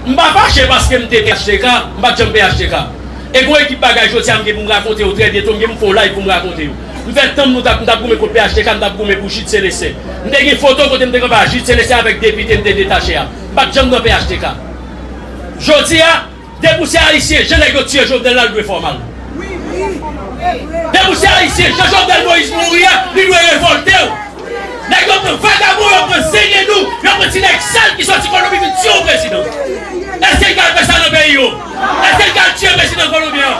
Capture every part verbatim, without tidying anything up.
M pa fache paske m te P H T K, m pa t janm P H T K. E gon ekip bagay jodi a m gen pou m rakonte yo trè byento, m gen pou m fè yon live pou m rakonte yo. M fè tan m nou t ap, m t ap goumen kont P H T K, m t ap goumen pou Jude Célestin. M te gen foto kote m te kanpe a Jude Célestin avèk depite m te detache a. M pa t janm nan P H T K. Jodi a, depi w se Ayisyen, jan nèg yo tiye Jovenel la, l dwe fè w mal. Depi w se Ayisyen, jan Jovenel Moïse mouri a, li dwe revòlte w. Nèg yo pran vagabon, yo pran zenyen nou, yo pran ti nèg sal ki sòti Kolonbi vin tiye yon prezidan. Èske n ka fè sa nan peyi yo? Èske n ka tiye prezidan kolonbyen an?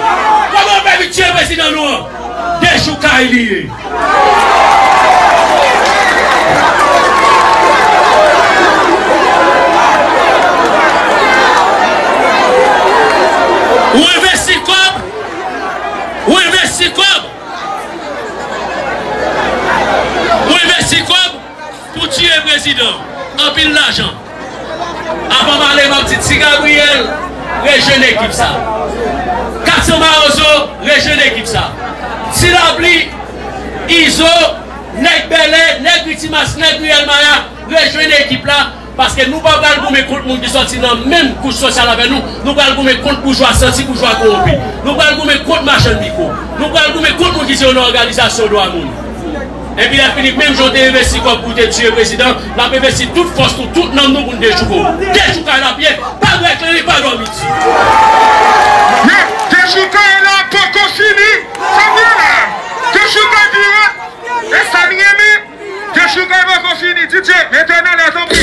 Kòman yo fè vin tiye prezidan nou an? Dechoukay li ye. Ou envesti kòb, ou envesti kòb, ou envesti kòb pou tiye prezidan. Anpil lajan. Avan m ale, m ap di Ti Gabriel, rejwenn ekip sa. Kat san Mawozo, rejwenn ekip sa. Ti Lapli, Izo, nèg Bèlè, nèg Ritimas, nèg Riyèl Maya, rejwenn ekip la. Paske nou pa pral goumen kont moun ki sòti nan menm kouch sosyal avè nou. Nou pral goumen kont boujwa santi, boujwa kowonpi. Nou pral goumen kont machann mikwo. Nou pral goumen kont moun ki se yon òganizasyon dwa moun. Epi lè fini, menm jan w te envesti kòb pou w te tiye prezidan, n ap envesti tout fòs nou, tout nanm nou pou n dechouke w. Dechoukay l ap ye, pa bwè kleren, pa dòmi di. Men, dechoukay la poko fini. Sa m gen la. Dechoukay pi rèd. E sa m renmen. Dechoukay poko fini. D J, mete nan lè tanpri.